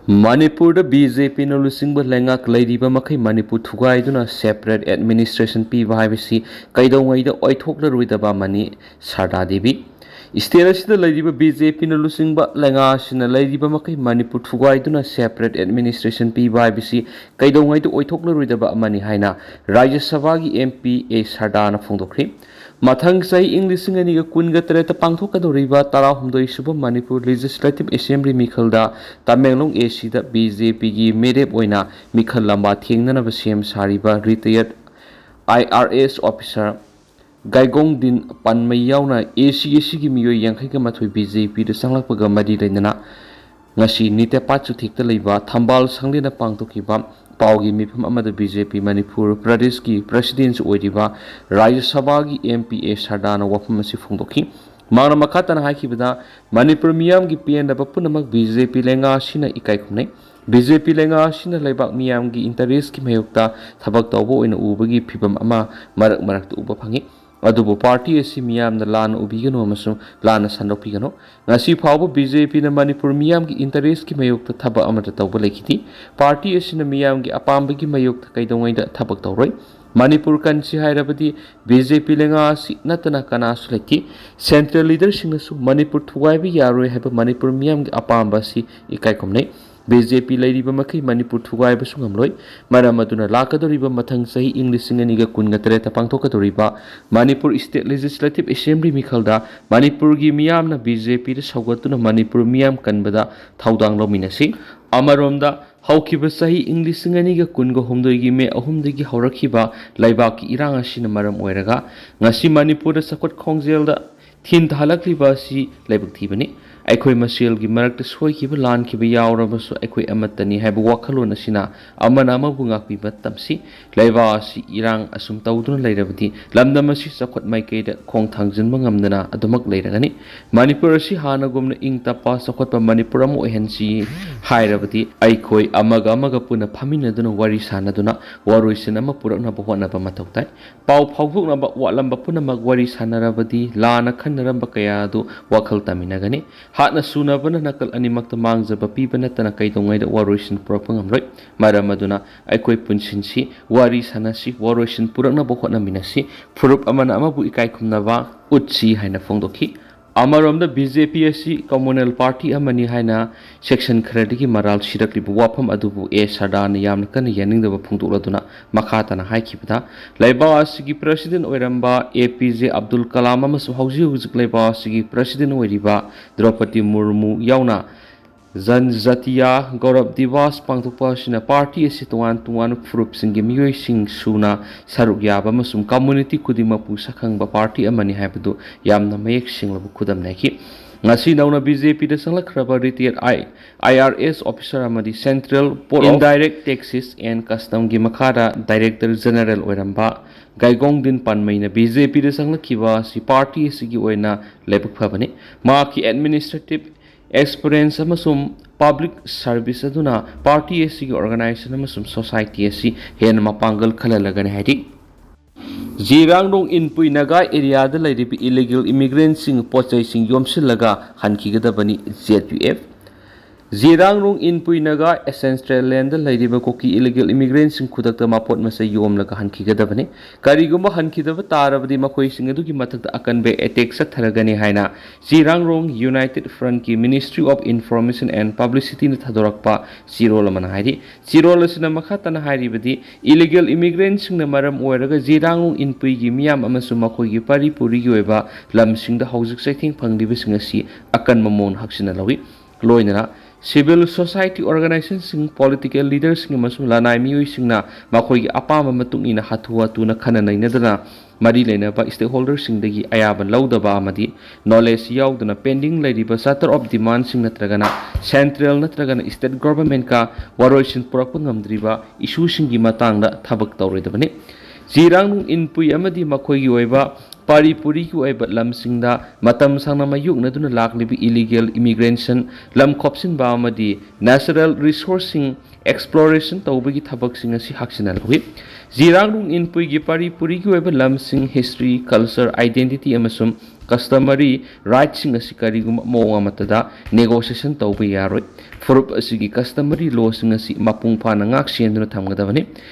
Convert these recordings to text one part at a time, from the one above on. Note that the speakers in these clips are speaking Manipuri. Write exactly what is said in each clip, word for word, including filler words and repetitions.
ꯃꯅꯤꯄꯨꯔꯗ ꯕꯤ ꯖꯦ ꯄꯤꯅ ꯂꯨꯆꯤꯡꯕ ꯂꯩꯉꯥꯛ ꯂꯩꯔꯤꯕ ꯃꯈꯩ ꯃꯅꯤꯄꯨꯔ ꯊꯨꯒꯥꯏꯗꯨꯅ separate administration ꯄꯤꯕ ꯍꯥꯏꯕꯁꯤ ꯀꯩꯗꯧꯉꯩꯗ ꯑꯣꯏꯊꯣꯛꯂꯔꯣꯏꯗꯕ ꯑꯃꯅꯤ꯫ ꯁꯔꯗꯥ ꯗꯦꯕꯤ, state ꯑꯁꯤꯗ ꯂꯩꯔꯤꯕ ꯕꯤ ꯖꯦ ꯄꯤꯅ ꯂꯨꯆꯤꯡꯕ ꯂꯩꯉꯥꯛ ꯑꯁꯤꯅ ꯂꯩꯔꯤꯕ ꯃꯈꯩ ꯃꯅꯤꯄꯨꯔ ꯊꯨꯒꯥꯏꯗꯨꯅ separate administration ꯄꯤꯕ ꯍꯥꯏꯕꯁꯤ ꯀꯩꯗꯧꯉꯩꯗ ꯑꯣꯏꯊꯣꯛꯂꯔꯣꯏꯗꯕ ꯑꯃꯅꯤ ꯍꯥꯏꯅ ꯔꯥꯖ꯭ꯌ ꯁꯚꯥꯒꯤ ꯑꯦꯝ ꯄꯤ ꯑꯦ ꯁꯔꯗꯥꯅ ꯐꯣꯡꯗꯣꯛꯈ꯭ꯔꯤ꯫ ꯃꯊꯪ ꯆꯍꯤ ꯏꯪ ꯂꯤꯁꯤꯡ ꯑꯅꯤꯒ ꯀꯨꯟꯒ ꯇꯔꯦꯠꯇ ꯄꯥꯡꯊꯣꯛꯀꯗꯧꯔꯤꯕ ꯇꯔꯥꯍꯨꯝꯗꯣꯏ ꯁꯨꯕ ꯃꯅꯤꯄꯨꯔ Legislative Assembly ꯃꯤꯈꯜꯗ ꯇꯃꯦꯡꯂꯣꯡ ꯑꯦ ꯁꯤꯗ ꯕꯤ ꯖꯦ ꯄꯤꯒꯤ ꯃꯤꯔꯦꯞ ꯑꯣꯏꯅ ꯃꯤꯈꯜ ꯂꯝꯕꯥ ꯊꯦꯡꯅꯅꯕ ꯁꯦꯝ ꯁꯥꯔꯤꯕ retired I R S officer ꯒꯥꯏꯒꯣꯡꯗꯤꯟ ꯄꯥꯟꯃꯩ ꯌꯥꯎꯅ ꯑꯦ ꯁꯤ ꯑꯦ ꯁꯤꯒꯤ ꯃꯤꯑꯣꯏ ꯌꯥꯡꯈꯩꯒ ꯃꯥꯊꯣꯏ ꯕꯤ ꯖꯦ ꯄꯤꯗ ꯆꯪꯂꯛꯄꯒ ꯃꯔꯤ ꯂꯩꯅꯅ ꯉꯁꯤ ꯅꯤꯇꯦꯄꯥꯠ ꯆꯨꯊꯦꯛꯇ ꯂꯩꯕ ꯊꯝꯕꯥꯜ ꯁꯪꯂꯦꯟꯗ ꯄꯥꯡꯊꯣꯛꯈꯤꯕ ꯄꯥꯎꯒꯤ ꯃꯤꯐꯝ ꯑꯃꯗ ꯕꯤ ꯖꯦ ꯄꯤ ꯃꯅꯤꯄꯨꯔ ꯄ꯭ꯔꯗꯦꯁꯀꯤ president ꯑꯣꯏꯔꯤꯕ ꯔꯥꯖ꯭ꯌ ꯁꯚꯥꯒꯤ ꯑꯦꯝ ꯄꯤ ꯑꯦ ꯁꯔꯗꯥꯅ ꯋꯥꯐꯝ ꯑꯁꯤ ꯐꯣꯡꯗꯣꯛꯈꯤ꯫ ꯃꯍꯥꯛꯅ ꯃꯈꯥ ꯇꯥꯅ ꯍꯥꯏꯈꯤꯕꯗ, ꯃꯅꯤꯄꯨꯔ ꯃꯤꯌꯥꯝꯒꯤ ꯄꯦꯟꯗꯕ ꯄꯨꯝꯅꯃꯛ ꯕꯤ ꯖꯦ ꯄꯤ ꯂꯩꯉꯥꯛ ꯑꯁꯤꯅ ꯏꯀꯥꯏ ꯈꯨꯝꯅꯩ꯫ ꯕꯤ ꯖꯦ ꯄꯤ ꯂꯩꯉꯥꯛ ꯑꯁꯤꯅ ꯂꯩꯕꯥꯛ ꯃꯤꯌꯥꯝꯒꯤ interest ꯀꯤ ꯃꯥꯌꯣꯛꯇ ꯊꯕꯛ ꯇꯧꯕ ꯑꯣꯏꯅ ꯎꯕꯒꯤ ꯐꯤꯚꯝ ꯑꯃ ꯃꯔꯛ ꯃꯔꯛꯇ ꯎꯕ ꯐꯪꯏ꯫ ꯑꯗꯨꯕꯨ party ꯑꯁꯤ ꯃꯤꯌꯥꯝꯅ ꯂꯥꯟꯅ ꯎꯕꯤꯒꯅꯨ ꯑꯃꯁꯨꯡ ꯂꯥꯟꯅ ꯁꯟꯗꯣꯛꯄꯤꯒꯅꯨ꯫ ꯉꯁꯤ ꯐꯥꯎꯕ ꯕꯤ ꯖꯦ ꯄꯤꯅ ꯃꯅꯤꯄꯨꯔ ꯃꯤꯌꯥꯝꯒꯤ interest ꯀꯤ ꯃꯥꯌꯣꯛꯇ ꯊꯕꯛ ꯑꯃꯠꯇ ꯇꯧꯕ ꯂꯩꯈꯤꯗꯦ꯫ Party ꯑꯁꯤꯅ ꯃꯤꯌꯥꯝꯒꯤ ꯑꯄꯥꯝꯕꯒꯤ ꯃꯥꯌꯣꯛꯇ ꯀꯩꯗꯧꯉꯩꯗ ꯊꯕꯛ ꯇꯧꯔꯣꯏ꯫ ꯃꯅꯤꯄꯨꯔ ꯀꯟꯁꯤ ꯍꯥꯏꯔꯕꯗꯤ ꯕꯤ ꯖꯦ ꯄꯤ ꯂꯩꯉꯥꯛ ꯑꯁꯤ ꯅꯠꯇꯅ ꯀꯅꯥꯁꯨ ꯂꯩꯇꯦ꯫ Central leader ꯁꯤꯡꯅꯁꯨ ꯃꯅꯤꯄꯨꯔ ꯊꯨꯒꯥꯏꯕ ꯌꯥꯔꯣꯏ ꯍꯥꯏꯕ ꯃꯅꯤꯄꯨꯔ ꯃꯤꯌꯥꯝꯒꯤ ꯑꯄꯥꯝꯕ ꯑꯁꯤ ꯏꯀꯥꯏ ꯈꯨꯝꯅꯩ꯫ ꯕꯤ ꯖꯦ ꯄꯤ ꯂꯩꯔꯤꯕ ꯃꯈꯩ ꯃꯅꯤꯄꯨꯔ ꯊꯨꯒꯥꯏꯕꯁꯨ ꯉꯝꯂꯣꯏ꯫ ꯃꯔꯝ ꯑꯗꯨꯅ ꯂꯥꯛꯀꯗꯧꯔꯤꯕ ꯃꯊꯪ ꯆꯍꯤ ꯏꯪ ꯂꯤꯁꯤꯡ ꯑꯅꯤꯒ ꯀꯨꯟꯒ ꯇꯔꯦꯠꯇ ꯄꯥꯡꯊꯣꯛꯀꯗꯧꯔꯤꯕ ꯃꯅꯤꯄꯨꯔ State Legislative Assembly ꯃꯤꯈꯜꯗ ꯃꯅꯤꯄꯨꯔꯒꯤ ꯃꯤꯌꯥꯝꯅ ꯕꯤ ꯖꯦ ꯄꯤꯗ ꯁꯧꯒꯠꯇꯨꯅ ꯃꯅꯤꯄꯨꯔ ꯃꯤꯌꯥꯝ ꯀꯟꯕꯗ ꯊꯧꯗꯥꯡ ꯂꯧꯃꯤꯟꯅꯁꯤ꯫ ꯑꯃꯔꯣꯝꯗ, ꯍꯧꯈꯤꯕ ꯆꯍꯤ ꯏꯪ ꯂꯤꯁꯤꯡ ꯑꯅꯤꯒ ꯀꯨꯟꯒ ꯍꯨꯝꯗꯣꯏꯒꯤ ꯃꯦ ꯑꯍꯨꯝꯗꯒꯤ ꯍꯧꯔꯛꯈꯤꯕ ꯂꯩꯕꯥꯛꯀꯤ ꯏꯔꯥꯡ ꯑꯁꯤꯅ ꯃꯔꯝ ꯑꯣꯏꯔꯒ ꯉꯁꯤ ꯃꯅꯤꯄꯨꯔꯗ ꯆꯥꯎꯈꯠ ꯈꯣꯡꯖꯦꯜꯗ ꯊꯤꯟꯊꯍꯜꯂꯛꯂꯤꯕ ꯑꯁꯤ ꯂꯥꯏꯕꯛ ꯊꯤꯕꯅꯤ꯫ ꯑꯩꯈꯣꯏ ꯃꯁꯦꯜꯒꯤ ꯃꯔꯛꯇ ꯁꯣꯏꯈꯤꯕ ꯂꯥꯟꯈꯤꯕ ꯌꯥꯎꯔꯕꯁꯨ ꯑꯩꯈꯣꯏ ꯑꯃꯠꯇꯅꯤ ꯍꯥꯏꯕ ꯋꯥꯈꯜꯂꯣꯟ ꯑꯁꯤꯅ ꯑꯃꯅ ꯑꯃꯕꯨ ꯉꯥꯛꯄꯤꯕ ꯇꯝꯁꯤ꯫ ꯂꯩꯕꯥꯛ ꯑꯁꯤ ꯏꯔꯥꯡ ꯑꯁꯨꯝ ꯇꯧꯗꯨꯅ ꯂꯩꯔꯕꯗꯤ ꯂꯝꯗꯝ ꯑꯁꯤ ꯆꯥꯎꯈꯠ ꯃꯥꯏꯀꯩꯗ ꯈꯣꯡ ꯊꯥꯡꯖꯤꯟꯕ ꯉꯝꯗꯅ ꯑꯗꯨꯃꯛ ꯂꯩꯔꯒꯅꯤ꯫ ꯃꯅꯤꯄꯨꯔ ꯑꯁꯤ ꯍꯥꯟꯅꯒꯨꯝꯅ ꯏꯪ ꯇꯞꯄ ꯆꯥꯎꯈꯠꯄ ꯃꯅꯤꯄꯨꯔ ꯑꯃ ꯑꯣꯏꯍꯟꯁꯤ ꯍꯥꯏꯔꯕꯗꯤ ꯑꯩꯈꯣꯏ ꯑꯃꯒ ꯑꯃꯒ ꯄꯨꯟꯅ ꯐꯝꯃꯤꯟꯅꯗꯨꯅ ꯋꯥꯔꯤ ꯁꯥꯟꯅꯗꯨꯅ ꯋꯥꯔꯣꯏꯁꯤꯟ ꯑꯃ ꯄꯨꯔꯛꯅꯕ ꯍꯣꯠꯅꯕ ꯃꯊꯧ ꯇꯥꯏ꯫ ꯄꯥꯎ ꯐꯥꯎꯗꯣꯛꯅꯕ ꯋꯥꯠꯂꯝꯕ ꯄꯨꯝꯅꯃꯛ ꯋꯥꯔꯤ ꯁꯥꯟꯅꯔꯕꯗꯤ ꯂꯥꯟꯅ ꯈꯟꯅꯔꯝꯕ ꯀꯌꯥ ꯑꯗꯨ ꯋꯥꯈꯜ ꯇꯥꯃꯤꯟꯅꯒꯅꯤ꯫ ꯍꯥꯠꯅ ꯁꯨꯅꯕꯅ ꯅꯥꯀꯜ ꯑꯅꯤꯃꯛꯇ ꯃꯥꯡꯖꯕ ꯄꯤꯕ ꯅꯠꯇꯅ ꯀꯩꯗꯧꯉꯩꯗ ꯋꯥꯔꯣꯏꯁꯤꯟ ꯄꯨꯔꯛꯄ ꯉꯝꯂꯣꯏ꯫ ꯃꯔꯝ ꯑꯗꯨꯅ ꯑꯩꯈꯣꯏ ꯄꯨꯟꯁꯤꯟꯁꯤ, ꯋꯥꯔꯤ ꯁꯥꯟꯅꯁꯤ, ꯋꯥꯔꯣꯏꯁꯤꯟ ꯄꯨꯔꯛꯅꯕ ꯍꯣꯠꯅꯃꯤꯟꯅꯁꯤ꯫ ꯐꯨꯔꯨꯞ ꯑꯃꯅ ꯑꯃꯕꯨ ꯏꯀꯥꯏ ꯈꯨꯝꯅꯕ ꯎꯠꯁꯤ ꯍꯥꯏꯅ ꯐꯣꯡꯗꯣꯛꯈꯤ꯫ ꯑꯃꯔꯣꯝꯗ ꯕꯤ ꯖꯦ ꯄꯤ ꯑꯁꯤ communal party ꯑꯃꯅꯤ ꯍꯥꯏꯅ section ꯈꯔꯗꯒꯤ ꯃꯔꯥꯜ ꯁꯤꯔꯛꯂꯤꯕ ꯋꯥꯐꯝ ꯑꯗꯨꯕꯨ ꯑꯦ ꯁꯔꯗꯥꯅ ꯌꯥꯝꯅ ꯀꯟꯅ ꯌꯥꯅꯤꯡꯗꯕ ꯐꯣꯡꯗꯣꯛꯂꯗꯨꯅ ꯃꯈꯥ ꯇꯥꯅ ꯍꯥꯏꯈꯤꯕꯗ, ꯂꯩꯕꯥꯛ ꯑꯁꯤꯒꯤ president ꯑꯣꯏꯔꯝꯕ ꯑꯦ ꯄꯤ ꯖꯦ ꯑꯕꯗꯨꯜ ꯀꯂꯥꯝ ꯑꯃꯁꯨꯡ ꯍꯧꯖꯤꯛ ꯍꯧꯖꯤꯛ ꯂꯩꯕꯥꯛ ꯑꯁꯤꯒꯤ president ꯑꯣꯏꯔꯤꯕ ꯗ꯭ꯔꯧꯄꯗꯤ ꯃꯨꯔꯃꯨ ꯌꯥꯎꯅ ꯖꯟꯖꯥꯇꯤꯌꯥ ꯒꯧꯔꯕ ꯗꯤꯕꯥꯁ ꯄꯥꯡꯊꯣꯛꯄ ꯑꯁꯤꯅ party ꯑꯁꯤ ꯇꯣꯉꯥꯟ ꯇꯣꯉꯥꯟꯕ ꯐꯨꯔꯨꯞꯁꯤꯡꯒꯤ ꯃꯤꯑꯣꯏꯁꯤꯡ ꯁꯨꯅ ꯁꯔꯨꯛ ꯌꯥꯕ ꯑꯃꯁꯨꯡ community ꯈꯨꯗꯤꯡꯃꯛꯄꯨ ꯁꯛꯈꯪꯕ party ꯑꯃꯅꯤ ꯍꯥꯏꯕꯗꯨ ꯌꯥꯝꯅ ꯃꯌꯦꯛ ꯁꯦꯡꯂꯕ ꯈꯨꯗꯝꯅꯦ ꯍꯥꯏꯈꯤ꯫ ꯉꯁꯤ ꯅꯧꯅ ꯕꯤ ꯖꯦ ꯄꯤꯗ ꯆꯪꯂꯛꯈ꯭ꯔꯕ retired I R S officer ꯑꯃꯗꯤ Central Port of Indirect Taxes and Customꯒꯤ ꯃꯈꯥꯗ director general ꯑꯣꯏꯔꯝꯕ ꯒꯥꯏꯒꯣꯡꯗꯤꯟ ꯄꯥꯟꯃꯩꯅ ꯕꯤ ꯖꯦ ꯄꯤꯗ ꯆꯪꯂꯛꯈꯤꯕ ꯑꯁꯤ party ꯑꯁꯤꯒꯤ ꯑꯣꯏꯅ ꯂꯥꯏꯕꯛ ꯐꯕꯅꯤ꯫ ꯃꯍꯥꯛꯀꯤ administrative experience ꯑꯃꯁꯨꯡ public service ꯑꯗꯨꯅ party ꯑꯁꯤꯒꯤ organization ꯑꯃꯁꯨꯡ society ꯑꯁꯤ ꯍꯦꯟꯅ ꯃꯄꯥꯡꯒꯜ ꯀꯜꯍꯜꯂꯒꯅꯤ ꯍꯥꯏꯔꯤ꯫ ꯖꯤꯔꯥꯡꯔꯣꯡ ꯏꯟꯄꯨꯏ ꯅꯥꯒꯥ areaꯗ ꯂꯩꯔꯤꯕ illegal immigrantꯁꯤꯡ ꯄꯣꯠꯆꯩꯁꯤꯡ ꯌꯣꯝꯁꯤꯜꯂꯒ ꯍꯟꯈꯤꯒꯗꯕꯅꯤ, Z U F꯫ ꯖꯤꯔꯥꯡꯔꯣꯡ Inpui Naga Ancestral Landꯗ ꯂꯩꯔꯤꯕ ꯀꯨꯀꯤ illegal immigrantꯁꯤꯡ ꯈꯨꯗꯛꯇ ꯃꯄꯣꯠ ꯃꯆꯩ ꯌꯣꯝꯂꯒ ꯍꯟꯈꯤꯒꯗꯕꯅꯤ꯫ ꯀꯔꯤꯒꯨꯝꯕ ꯍꯟꯈꯤꯗꯕ ꯇꯥꯔꯕꯗꯤ ꯃꯈꯣꯏꯁꯤꯡ ꯑꯗꯨꯒꯤ ꯃꯊꯛꯇ ꯑꯀꯟꯕ attack ꯆꯠꯊꯔꯒꯅꯤ ꯍꯥꯏꯅ ꯖꯤꯔꯥꯡꯔꯣꯡ United Frontꯀꯤ Ministry of Information and Publicityꯅ ꯊꯥꯗꯣꯔꯛꯄ ꯆꯦꯔꯣꯜ ꯑꯃꯅ ꯍꯥꯏꯔꯤ꯫ ꯆꯦꯔꯣꯜ ꯑꯁꯤꯅ ꯃꯈꯥ ꯇꯥꯅ ꯍꯥꯏꯔꯤꯕꯗꯤ, illegal immigrantꯁꯤꯡꯅ ꯃꯔꯝ ꯑꯣꯏꯔꯒ ꯖꯤꯔꯥꯡꯔꯣꯡ ꯏꯟꯄꯨꯏꯒꯤ ꯃꯤꯌꯥꯝ ꯑꯃꯁꯨꯡ ꯃꯈꯣꯏꯒꯤ ꯄꯔꯤ ꯄꯨꯔꯤꯒꯤ ꯑꯣꯏꯕ ꯂꯝꯁꯤꯡꯗ ꯍꯧꯖꯤꯛ ꯆꯩꯊꯦꯡ ꯐꯪꯂꯤꯕꯁꯤꯡ ꯑꯁꯤ ꯑꯀꯟꯕ ꯃꯑꯣꯡꯗ ꯍꯛꯆꯤꯟꯅ ꯂꯧꯏ꯫ ꯂꯣꯏꯅꯅ civil society organizationꯁꯤꯡ, political leaderꯁꯤꯡ ꯑꯃꯁꯨꯡ ꯂꯅꯥꯏ ꯃꯤꯑꯣꯏꯁꯤꯡꯅ ꯃꯈꯣꯏꯒꯤ ꯑꯄꯥꯝꯕ ꯃꯇꯨꯡ ꯏꯟꯅ ꯍꯥꯊꯨ ꯍꯥꯊꯨꯅ ꯈꯟꯅ ꯅꯩꯅꯗꯅ ꯃꯔꯤ ꯂꯩꯅꯕ stakeholderꯁꯤꯡꯗꯒꯤ ꯑꯌꯥꯕ ꯂꯧꯗꯕ ꯑꯃꯗꯤ knowledge ꯌꯥꯎꯗꯅ pending ꯂꯩꯔꯤꯕ charter of demandꯁꯤꯡ ꯅꯠꯇ꯭ꯔꯒꯅ central ꯅꯠꯇ꯭ꯔꯒꯅ state governmentꯀ ꯋꯥꯔꯣꯏꯁꯤꯟ ꯄꯨꯔꯛꯄ ꯉꯝꯗ꯭ꯔꯤꯕ issueꯁꯤꯡꯒꯤ ꯃꯇꯥꯡꯗ ꯊꯕꯛ ꯇꯧꯔꯣꯏꯗꯕꯅꯤ꯫ ꯖꯤꯔꯥꯡꯅꯨꯡ ꯏꯟꯄꯨꯏ ꯑꯃꯗꯤ ꯃꯈꯣꯏꯒꯤ ꯑꯣꯏꯕ ꯄꯥꯔꯤ ꯄꯨꯔꯤꯒꯤ ꯑꯣꯏꯕ ꯂꯝꯁꯤꯡꯗ ꯃꯇꯝ ꯁꯥꯡꯅ ꯃꯥꯌꯣꯛꯅꯗꯨꯅ ꯂꯥꯛꯂꯤꯕ illegal immigration, ꯂꯝ ꯈꯣꯞꯆꯤꯟꯕ ꯑꯃꯗꯤ natural resourceꯁꯤꯡ exploration ꯇꯧꯕꯒꯤ ꯊꯕꯛꯁꯤꯡ ꯑꯁꯤ ꯍꯛꯆꯤꯟꯅ ꯂꯧꯏ꯫ ꯖꯤꯔꯥꯡꯅꯨꯡ ꯏꯟꯄꯨꯏꯒꯤ ꯄꯥꯔꯤ ꯄꯨꯔꯤꯒꯤ ꯑꯣꯏꯕ ꯂꯝꯁꯤꯡ, history, culture, identity ꯑꯃꯁꯨꯡ customary rightꯁꯤꯡ ꯑꯁꯤ ꯀꯔꯤꯒꯨꯝꯕ ꯃꯑꯣꯡ ꯑꯃꯠꯇꯗ negotiation ꯇꯧꯕ ꯌꯥꯔꯣꯏ꯫ ꯐꯨꯔꯨꯞ ꯑꯁꯤꯒꯤ customary lawꯁꯤꯡ ꯑꯁꯤ ꯃꯄꯨꯡ ꯐꯥꯅ ꯉꯥꯛ ꯁꯦꯟꯗꯨꯅ ꯊꯝꯒꯗꯕꯅꯤ꯫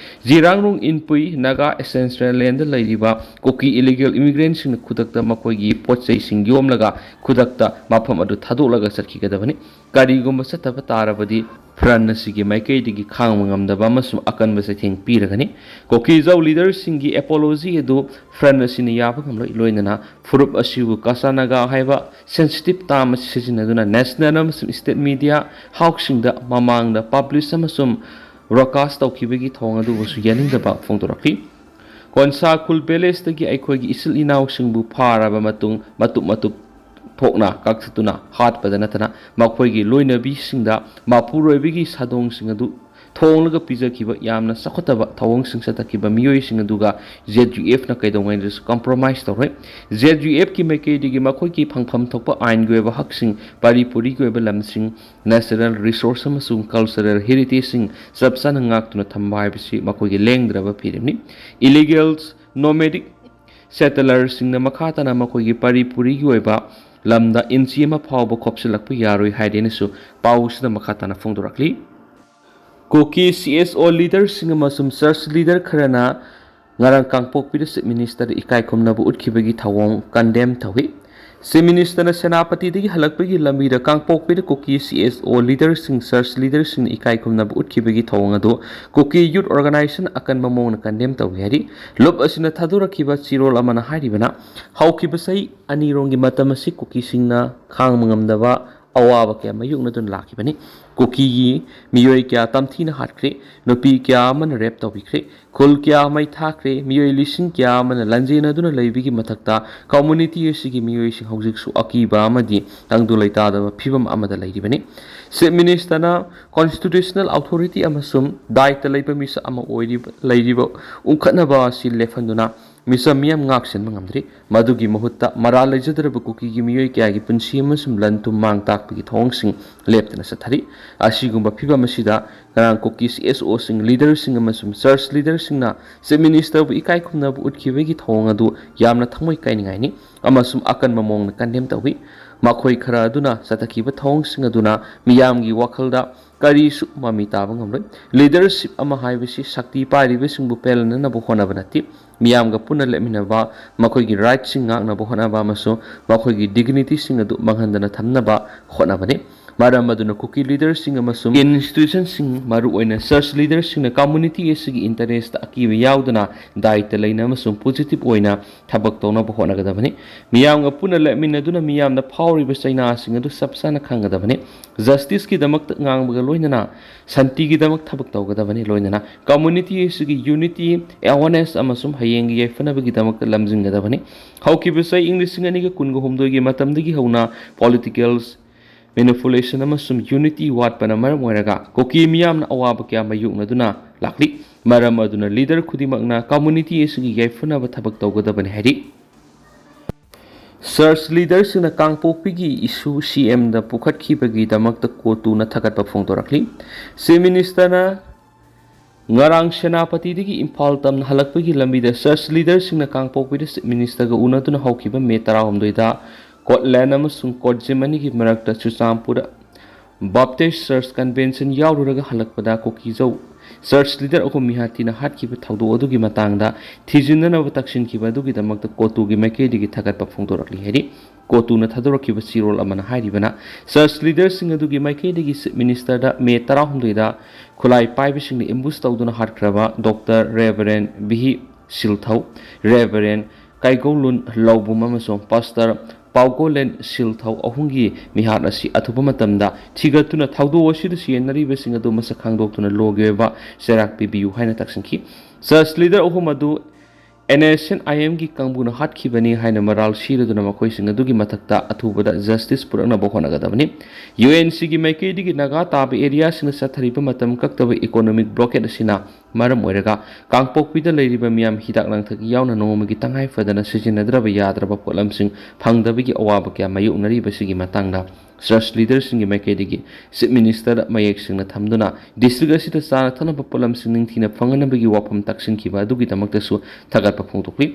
ꯖꯤꯔꯥꯡꯔꯣꯡ ꯏꯟꯄꯨꯏ ꯅꯥꯒꯥ ancestral landꯗ ꯂꯩꯔꯤꯕ ꯀꯨꯀꯤ illegal immigrantꯁꯤꯡꯅ ꯈꯨꯗꯛꯇ ꯃꯈꯣꯏꯒꯤ ꯄꯣꯠ ꯆꯩꯁꯤꯡ ꯌꯣꯝꯂꯒ ꯈꯨꯗꯛꯇ ꯃꯐꯝ ꯑꯗꯨ ꯊꯥꯗꯣꯛꯂꯒ ꯆꯠꯈꯤꯒꯗꯕꯅꯤ꯫ ꯀꯔꯤꯒꯨꯝꯕ ꯆꯠꯇꯕ ꯇꯥꯔꯕꯗꯤ ꯐ꯭ꯔꯟ ꯑꯁꯤꯒꯤ ꯃꯥꯏꯀꯩꯗꯒꯤ ꯈꯥꯡꯕ ꯉꯝꯗꯕ ꯑꯃꯁꯨꯡ ꯑꯀꯟꯕ ꯆꯩꯊꯦꯡ ꯄꯤꯔꯒꯅꯤ꯫ ꯀꯨꯀꯤꯖꯥꯎ leaderꯁꯤꯡꯒꯤ apology ꯑꯗꯨ ꯐ꯭ꯔꯟ ꯑꯁꯤꯅ ꯌꯥꯕ ꯉꯝꯂꯣꯏ, ꯂꯣꯏꯅꯅ ꯐꯨꯔꯨꯞ ꯑꯁꯤꯕꯨ ꯀꯥꯁꯥꯅꯥꯒꯥ ꯍꯥꯏꯕ sensitive term ꯑꯁꯤ ꯁꯤꯖꯤꯟꯅꯗꯨꯅ national ꯑꯃꯁꯨꯡ state media houseꯁꯤꯡꯗ ꯃꯃꯥꯡꯗ publish ꯑꯃꯁꯨꯡ broadcast ꯇꯧꯈꯤꯕꯒꯤ ꯊꯧꯑꯣꯡ ꯑꯗꯨꯕꯨꯁꯨ ꯌꯥꯅꯤꯡꯗꯕ ꯐꯣꯡꯗꯣꯔꯛꯂꯤ꯫ ꯀꯣꯟꯁꯥ ꯈꯨꯜ villageꯇꯒꯤ ꯑꯩꯈꯣꯏꯒꯤ ꯏꯆꯤꯜ ꯏꯅꯥꯎꯁꯤꯡꯕꯨ ꯐꯥꯔꯕ ꯃꯇꯨꯡ ꯃꯇꯨꯞ ꯃꯇꯨꯞ ꯊꯣꯛꯅ ꯀꯛꯊꯠꯇꯨꯅ ꯍꯥꯠꯄꯗ ꯅꯠꯇꯅ ꯃꯈꯣꯏꯒꯤ ꯂꯣꯏꯅꯕꯤꯁꯤꯡꯗ ꯃꯄꯨꯔꯣꯏꯕꯒꯤ ꯁꯥꯗꯣꯡꯁꯤꯡ ꯑꯗꯨ ꯊꯣꯡꯂꯒ ꯄꯤꯖꯈꯤꯕ ꯌꯥꯝꯅ ꯆꯥꯎꯈꯠꯇꯕ ꯊꯧꯑꯣꯡꯁꯤꯡ ꯆꯠꯊꯈꯤꯕ ꯃꯤꯑꯣꯏꯁꯤꯡ ꯑꯗꯨꯒ ZUFꯅ ꯀꯩꯗꯧꯉꯩꯗꯁꯨ compromise ꯇꯧꯔꯣꯏ꯫ ZUFꯀꯤ ꯃꯥꯏꯀꯩꯗꯒꯤ ꯃꯈꯣꯏꯒꯤ ꯐꯪꯐꯝ ꯊꯣꯛꯄ ꯑꯥꯏꯟꯒꯤ ꯑꯣꯏꯕ ꯍꯛꯁꯤꯡ, ꯄꯥꯔꯤ ꯄꯨꯔꯤꯒꯤ ꯑꯣꯏꯕ ꯂꯝꯁꯤꯡ, natural resource ꯑꯃꯁꯨꯡ cultural heritageꯁꯤꯡ ꯆꯞ ꯆꯥꯅ ꯉꯥꯛꯇꯨꯅ ꯊꯝꯕ ꯍꯥꯏꯕꯁꯤ ꯃꯈꯣꯏꯒꯤ ꯂꯦꯡꯗ꯭ꯔꯕ ꯐꯤꯔꯦꯞꯅꯤ꯫ Illegal nomadic settlerꯁꯤꯡꯅ ꯃꯈꯥ ꯇꯥꯅ ꯃꯈꯣꯏꯒꯤ ꯄꯥꯔꯤ ꯄꯨꯔꯤꯒꯤ ꯑꯣꯏꯕ ꯂꯝꯗ ꯏꯟꯆꯤ ꯑꯃ ꯐꯥꯎꯕ ꯈꯣꯞꯆꯤꯜꯂꯛꯄ ꯌꯥꯔꯣꯏ ꯍꯥꯏꯗꯦꯅꯁꯨ ꯄꯥꯎꯁꯤꯗ ꯃꯈꯥ ꯇꯥꯅ ꯐꯣꯡꯗꯣꯔꯛꯂꯤ꯫ ꯀꯨꯀꯤ CSO leaderꯁꯤꯡ ꯑꯃꯁꯨꯡ church leader ꯈꯔꯅ ꯉꯔꯥꯡ ꯀꯥꯡꯄꯣꯛꯄꯤꯗ Chief Ministerꯗ ꯏꯀꯥꯏ ꯈꯨꯝꯅꯕ ꯎꯠꯈꯤꯕꯒꯤ ꯊꯧꯑꯣꯡ condemn ꯇꯧꯏ꯫ Chief Ministerꯅ ꯁꯦꯅꯥꯄꯇꯤꯗꯒꯤ ꯍꯜꯂꯛꯄꯒꯤ ꯂꯝꯕꯤꯗ ꯀꯥꯡꯄꯣꯛꯄꯤꯗ ꯀꯨꯀꯤ CSO leaderꯁꯤꯡ, church leaderꯁꯤꯡꯅ ꯏꯀꯥꯏ ꯈꯨꯝꯅꯕ ꯎꯠꯈꯤꯕꯒꯤ ꯊꯧꯑꯣꯡ ꯑꯗꯨ ꯀꯨꯀꯤ Youth Organisation ꯑꯀꯟꯕ ꯃꯑꯣꯡꯗ condemn ꯇꯧꯏ ꯍꯥꯏꯔꯤ꯫ ꯂꯨꯞ ꯑꯁꯤꯅ ꯊꯥꯗꯣꯔꯛꯈꯤꯕ ꯆꯦꯔꯣꯜ ꯑꯃꯅ ꯍꯥꯏꯔꯤꯕꯅ, ꯍꯧꯈꯤꯕ ꯆꯍꯤ ꯑꯅꯤꯔꯣꯝꯒꯤ ꯃꯇꯝ ꯑꯁꯤ ꯀꯨꯀꯤꯁꯤꯡꯅ ꯈꯥꯡꯕ ꯉꯝꯗꯕ ꯑꯋꯥꯕ ꯀꯌꯥ ꯃꯥꯌꯣꯛꯅꯗꯨꯅ ꯂꯥꯛꯈꯤꯕꯅꯤ꯫ ꯀꯨꯀꯤꯒꯤ ꯃꯤꯑꯣꯏ ꯀꯌꯥ ꯇꯝꯊꯤꯅ ꯍꯥꯠꯈ꯭ꯔꯦ, ꯅꯨꯄꯤ ꯀꯌꯥ ꯑꯃꯅ rape ꯇꯧꯕꯤꯈ꯭ꯔꯦ, ꯈꯨꯜ ꯀꯌꯥ ꯃꯩ ꯊꯥꯈ꯭ꯔꯦ, ꯃꯤꯑꯣꯏ ꯂꯤꯁꯤꯡ ꯀꯌꯥ ꯑꯃꯅ ꯂꯥꯟꯖꯦꯟꯅꯗꯨꯅ ꯂꯩꯕꯒꯤ ꯃꯊꯛꯇ communityꯁꯤꯒꯤ ꯃꯤꯑꯣꯏꯁꯤꯡ ꯍꯧꯖꯤꯛꯁꯨ ꯑꯀꯤꯕ ꯑꯃꯗꯤ ꯇꯪꯗꯨ ꯂꯩꯇꯥꯗꯕ ꯐꯤꯕꯝ ꯑꯃꯗ ꯂꯩꯔꯤꯕꯅꯤ꯫ Chief Ministerꯅ constitutional authority ꯑꯃꯁꯨꯡ ꯗꯥꯏꯇ ꯂꯩꯕ ꯃꯤꯁꯛ ꯑꯃ ꯑꯣꯏꯔꯤꯕ, ꯂꯩꯔꯤꯕ ꯎꯪꯈꯠꯅꯕ ꯑꯁꯤ ꯂꯦꯞꯍꯟꯗꯨꯅ ꯃꯤꯆꯝ ꯃꯤꯌꯥꯝ ꯉꯥꯛꯁꯦꯟꯕ ꯉꯝꯗ꯭ꯔꯤ꯫ ꯃꯗꯨꯒꯤ ꯃꯍꯨꯠꯇ ꯃꯔꯥꯜ ꯂꯩꯖꯗ꯭ꯔꯕ ꯀꯨꯀꯤꯒꯤ ꯃꯤꯑꯣꯏ ꯀꯌꯥꯒꯤ ꯄꯨꯟꯁꯤ ꯑꯃꯁꯨꯡ ꯂꯟ ꯊꯨꯝ ꯃꯥꯡ ꯇꯥꯛꯄꯒꯤ ꯊꯧꯑꯣꯡꯁꯤꯡ ꯂꯦꯞꯇꯅ ꯆꯠꯊꯔꯤ꯫ ꯑꯁꯤꯒꯨꯝꯕ ꯐꯤꯕꯝ ꯑꯁꯤꯗ ꯉꯔꯥꯡ ꯀꯨꯀꯤ ꯁꯤ ꯑꯦꯁ ꯑꯣꯁꯤꯡ, ꯂꯤꯗꯔꯁꯤꯡ ꯑꯃꯁꯨꯡ ꯆꯔꯆ ꯂꯤꯗꯔꯁꯤꯡꯅ ꯆꯤꯐ ꯃꯤꯅꯤꯁꯇꯔꯕꯨ ꯏꯀꯥꯏ ꯈꯨꯝꯅꯕ ꯎꯠꯈꯤꯕꯒꯤ ꯊꯧꯑꯣꯡ ꯑꯗꯨ ꯌꯥꯝꯅ ꯊꯃꯣꯏ ꯀꯥꯏꯅꯤꯡꯉꯥꯏꯅꯤ ꯑꯃꯁꯨꯡ ꯑꯀꯟꯕ ꯃꯑꯣꯡꯗ ꯀꯟꯗꯦꯝ ꯇꯧꯏ꯫ ꯃꯈꯣꯏ ꯈꯔ ꯑꯗꯨꯅ ꯆꯠꯊꯈꯤꯕ ꯊꯧꯑꯣꯡꯁꯤꯡ ꯑꯗꯨꯅ ꯃꯤꯌꯥꯝꯒꯤ ꯋꯥꯈꯜꯗ ꯀꯔꯤꯁꯨ ꯃꯃꯤ ꯇꯥꯕ ꯉꯝꯂꯣꯏ꯫ ꯂꯤꯗꯔꯁꯤꯞ ꯑꯃ ꯍꯥꯏꯕꯁꯤ ꯁꯛꯇꯤ ꯄꯥꯏꯔꯤꯕꯁꯤꯡꯕꯨ ꯄꯦꯜꯍꯟꯅꯕ ꯍꯣꯠꯅꯕ ꯅꯠꯇꯦ, ꯃꯤꯌꯥꯝꯒ ꯄꯨꯟꯅ ꯂꯦꯞꯃꯤꯟꯅꯕ, ꯃꯈꯣꯏꯒꯤ ꯔꯥꯏꯠꯁꯤꯡ ꯉꯥꯛꯅꯕ ꯍꯣꯠꯅꯕ ꯑꯃꯁꯨꯡ ꯃꯈꯣꯏꯒꯤ ꯗꯤꯒꯅꯤꯇꯤꯁꯤꯡ ꯑꯗꯨ ꯃꯥꯡꯍꯟꯗꯅ ꯊꯝꯅꯕ ꯍꯣꯠꯅꯕꯅꯤ꯫ ꯃꯔꯝ ꯑꯗꯨꯅ ꯀꯨꯀꯤ ꯂꯤꯗꯔꯁꯤꯡ ꯑꯃꯁꯨꯡ ꯏꯟꯁꯇꯤꯇ꯭ꯌꯨꯁꯟꯁꯤꯡ, ꯃꯔꯨꯑꯣꯏꯅ ꯆꯔꯆ ꯂꯤꯗꯔꯁꯤꯡꯅ ꯀꯝꯃꯨꯅꯤꯇꯤ ꯑꯁꯤꯒꯤ ꯏꯟꯇꯔꯦꯁꯇ ꯑꯀꯤꯕ ꯌꯥꯎꯗꯅ ꯗꯥꯏꯇ ꯂꯩꯅ ꯑꯃꯁꯨꯡ ꯄꯣꯖꯤꯇꯤꯚ ꯑꯣꯏꯅ ꯊꯕꯛ ꯇꯧꯅꯕ ꯍꯣꯠꯅꯒꯗꯕꯅꯤ꯫ ꯃꯤꯌꯥꯝꯒ ꯄꯨꯟꯅ ꯂꯦꯞꯃꯤꯟꯅꯗꯨꯅ ꯃꯤꯌꯥꯝꯅ ꯐꯥꯎꯔꯤꯕ ꯆꯩꯅꯥꯁꯤꯡ ꯑꯗꯨ ꯆꯞ ꯆꯥꯅ ꯈꯪꯒꯗꯕꯅꯤ꯫ ꯖꯁꯇꯤꯁꯀꯤꯗꯃꯛꯇ ꯉꯥꯡꯕꯒ ꯂꯣꯏꯅꯅ ꯁꯥꯟꯇꯤꯒꯤꯗꯃꯛ ꯊꯕꯛ ꯇꯧꯒꯗꯕꯅꯤ꯫ ꯂꯣꯏꯅꯅ ꯀꯝꯃꯨꯅꯤꯇꯤ ꯑꯁꯤꯒꯤ ꯌꯨꯅꯤꯇꯤ, ꯑꯦꯋꯥꯔꯅꯦꯁ ꯑꯃꯁꯨꯡ ꯍꯌꯦꯡꯒꯤ ꯌꯥꯏꯐꯅꯕꯒꯤꯗꯃꯛꯇ ꯂꯝꯖꯤꯡꯒꯗꯕꯅꯤ꯫ ꯍꯧꯈꯤꯕ ꯆꯍꯤ ꯏꯪ ꯂꯤꯁꯤꯡ ꯑꯅꯤꯒ ꯀꯨꯟꯒ ꯍꯨꯝꯗꯣꯏꯒꯤ ꯃꯇꯝꯗꯒꯤ ꯍꯧꯅ ꯄꯣꯂꯤꯇꯤꯀꯦꯜ ꯃꯦꯅꯤꯄꯨꯂꯦꯁꯟ ꯑꯃꯁꯨꯡ ꯌꯨꯅꯤꯇꯤ ꯋꯥꯠꯄꯅ ꯃꯔꯝ ꯑꯣꯏꯔꯒ ꯀꯨꯀꯤ ꯃꯤꯌꯥꯝꯅ ꯑꯋꯥꯕ ꯀꯌꯥ ꯃꯥꯌꯣꯛꯅꯗꯨꯅ ꯂꯥꯛꯂꯤ꯫ ꯃꯔꯝ ꯑꯗꯨꯅ ꯂꯤꯗꯔ ꯈꯨꯗꯤꯡꯃꯛꯅ ꯀꯝꯃꯨꯅꯤꯇꯤ ꯑꯁꯤꯒꯤ ꯌꯥꯏꯐꯅꯕ ꯊꯕꯛ ꯇꯧꯒꯗꯕꯅꯤ ꯍꯥꯏꯔꯤ꯫ ꯆꯔꯆ ꯂꯤꯗꯔꯁꯤꯡꯅ ꯀꯥꯡꯄꯣꯛꯄꯤꯒꯤ ꯏꯁꯨ ꯁꯤ ꯑꯦꯝꯗ ꯄꯨꯈꯠꯈꯤꯕꯒꯤꯗꯃꯛꯇ ꯀꯣꯇꯨꯅ ꯊꯥꯒꯠꯄ ꯐꯣꯡꯗꯣꯔꯛꯂꯤ꯫ ꯆꯤꯐ ꯃꯤꯅꯤꯁꯇꯔꯅ ꯉꯔꯥꯡ ꯁꯦꯅꯥꯄꯇꯤꯗꯒꯤ ꯏꯝꯐꯥꯜ ꯇꯝꯅ ꯍꯜꯂꯛꯄꯒꯤ ꯂꯝꯕꯤꯗ ꯆꯔꯆ ꯂꯤꯗꯔꯁꯤꯡꯅ ꯀꯥꯡꯄꯣꯛꯄꯤꯗ ꯆꯤꯐ ꯃꯤꯅꯤꯁꯇꯔꯒ ꯎꯅꯗꯨꯅ ꯍꯧꯈꯤꯕ ꯃꯦ ꯇꯔꯥꯍꯨꯝꯗꯣꯏꯗ ꯀꯣꯠꯂꯦꯟ ꯑꯃꯁꯨꯡ ꯀꯣꯠꯖꯤꯝ ꯑꯅꯤꯒꯤ ꯃꯔꯛꯇ ꯆꯨꯔꯆꯥꯟꯄꯨꯔ ꯕꯥꯞꯇꯤꯁ ꯆꯔꯆ ꯀꯟꯚꯦꯟꯁꯟ ꯌꯥꯎꯔꯨꯔꯒ ꯍꯜꯂꯛꯄꯗ ꯀꯨꯀꯤꯖꯧ ꯆꯔꯆ ꯂꯤꯗꯔ ꯑꯍꯨꯝ ꯃꯤꯍꯥꯠ ꯊꯤꯅ ꯍꯥꯠꯈꯤꯕ ꯊꯧꯗꯣꯛ ꯑꯗꯨꯒꯤ ꯃꯇꯥꯡꯗ ꯊꯤꯖꯤꯟꯅꯅꯕ ꯇꯛꯁꯤꯟꯈꯤꯕ ꯑꯗꯨꯒꯤꯗꯃꯛꯇ ꯀꯣꯇꯨꯒꯤ ꯃꯥꯏꯀꯩꯗꯒꯤ ꯊꯥꯒꯠꯄ ꯐꯣꯡꯗꯣꯔꯛꯂꯤ ꯍꯥꯏꯔꯤ꯫ ꯀꯣꯇꯨꯅ ꯊꯥꯗꯣꯔꯛꯈꯤꯕ ꯆꯦꯔꯣꯜ ꯑꯃꯅ ꯍꯥꯏꯔꯤꯕꯅ, ꯆꯔꯆ ꯂꯤꯗꯔꯁꯤꯡ ꯑꯗꯨꯒꯤ ꯃꯥꯏꯀꯩꯗꯒꯤ ꯆꯤꯐ ꯃꯤꯅꯤꯁꯇꯔꯗ ꯃꯦ ꯇꯔꯥꯍꯨꯝꯗꯣꯏꯗ ꯈꯨꯠꯂꯥꯏ ꯄꯥꯏꯕꯁꯤꯡꯅ ꯑꯦꯝꯕꯨꯁ ꯇꯧꯗꯨꯅ ꯍꯥꯠꯈ꯭ꯔꯕ ꯗꯣꯛꯇꯔ ꯔꯦꯚꯔꯦꯟ ꯚꯤꯍꯤ ꯁꯤꯜꯊꯧ, ꯔꯦꯚꯔꯦꯟ ꯀꯥꯏꯒꯧꯂꯨꯟ ꯂꯧꯕꯨꯝ ꯑꯃꯁꯨꯡ ꯄꯥꯁꯇꯔ ꯄꯥꯎꯒꯣꯂꯦꯟ ꯁꯤꯜꯊꯧ ꯑꯍꯨꯝꯒꯤ ꯃꯤꯍꯥꯠ ꯑꯁꯤ ꯑꯊꯨꯕ ꯃꯇꯝꯗ ꯊꯤꯒꯠꯇꯨꯅ ꯊꯧꯗꯣꯛ ꯑꯁꯤꯗ ꯁꯤꯖꯤꯟꯅꯔꯤꯕꯁꯤꯡ ꯑꯗꯨ ꯃꯁꯛ ꯈꯪꯗꯣꯛꯇꯨꯅ ꯂꯣꯒꯤ ꯑꯣꯏꯕ ꯆꯩꯔꯥꯛ ꯄꯤꯕꯤꯌꯨ ꯍꯥꯏꯅ ꯇꯛꯁꯤꯟꯈꯤ꯫ ꯆꯔꯆ ꯂꯤꯗꯔ ꯑꯍꯨꯝ ꯑꯗꯨ ꯑꯦꯟ ꯑꯦꯁ ꯑꯦꯟ ꯑꯥꯏ ꯑꯦꯝꯒꯤ ꯀꯥꯡꯕꯨꯅ ꯍꯥꯠꯈꯤꯕꯅꯤ ꯍꯥꯏꯅ ꯃꯔꯥꯜ ꯁꯤꯔꯗꯨꯅ ꯃꯈꯣꯏꯁꯤꯡ ꯑꯗꯨꯒꯤ ꯃꯊꯛꯇ ꯑꯊꯨꯕꯗ ꯖꯁꯇꯤꯁ ꯄꯨꯔꯛꯅꯕ ꯍꯣꯠꯅꯒꯗꯕꯅꯤ꯫ ꯌꯨ ꯑꯦꯟ ꯁꯤꯒꯤ ꯃꯥꯏꯀꯩꯗꯒꯤ ꯅꯥꯒꯥ ꯇꯥꯕ ꯑꯦꯔꯤꯌꯥꯁꯤꯡꯗ ꯆꯠꯊꯔꯤꯕ ꯃꯇꯝ ꯀꯛꯇꯕ ꯏꯀꯣꯅꯣꯃꯤꯛ ꯕ꯭ꯂꯣꯀꯦꯠ ꯑꯁꯤꯅ ꯃꯔꯝ ꯑꯣꯏꯔꯒ ꯀꯥꯡꯄꯣꯛꯄꯤꯗ ꯂꯩꯔꯤꯕ ꯃꯤꯌꯥꯝ ꯍꯤꯗꯥꯛ ꯂꯥꯡꯊꯛ ꯌꯥꯎꯅ ꯅꯣꯡꯃꯒꯤ ꯇꯉꯥꯏ ꯐꯗꯅ ꯁꯤꯖꯤꯟꯅꯗ꯭ꯔꯕ ꯌꯥꯗ꯭ꯔꯕ ꯄꯣꯠꯂꯝꯁꯤꯡ ꯐꯪꯗꯕꯒꯤ ꯑꯋꯥꯕ ꯀꯌꯥ ꯃꯥꯌꯣꯛꯅꯔꯤꯕꯁꯤꯒꯤ ꯃꯇꯥꯡꯗ ꯆꯔꯆ ꯂꯤꯗꯔꯁꯤꯡꯒꯤ ꯃꯥꯏꯀꯩꯗꯒꯤ ꯆꯤꯐ ꯃꯤꯅꯤꯁꯇꯔꯗ ꯃꯌꯦꯛ ꯁꯦꯡꯅ ꯊꯝꯗꯨꯅ ꯗꯤꯁꯇ꯭ꯔꯤꯛ ꯑꯁꯤꯗ ꯆꯥꯅ ꯊꯛꯅꯕ ꯄꯣꯠꯂꯝꯁꯤꯡ ꯅꯤꯡꯊꯤꯅ ꯐꯪꯍꯟꯅꯕꯒꯤ ꯋꯥꯐꯝ ꯇꯥꯛꯁꯤꯟꯈꯤꯕ ꯑꯗꯨꯒꯤꯗꯃꯛꯇꯁꯨ ꯊꯥꯒꯠꯄ ꯐꯣꯡꯗꯣꯛꯂꯤ꯫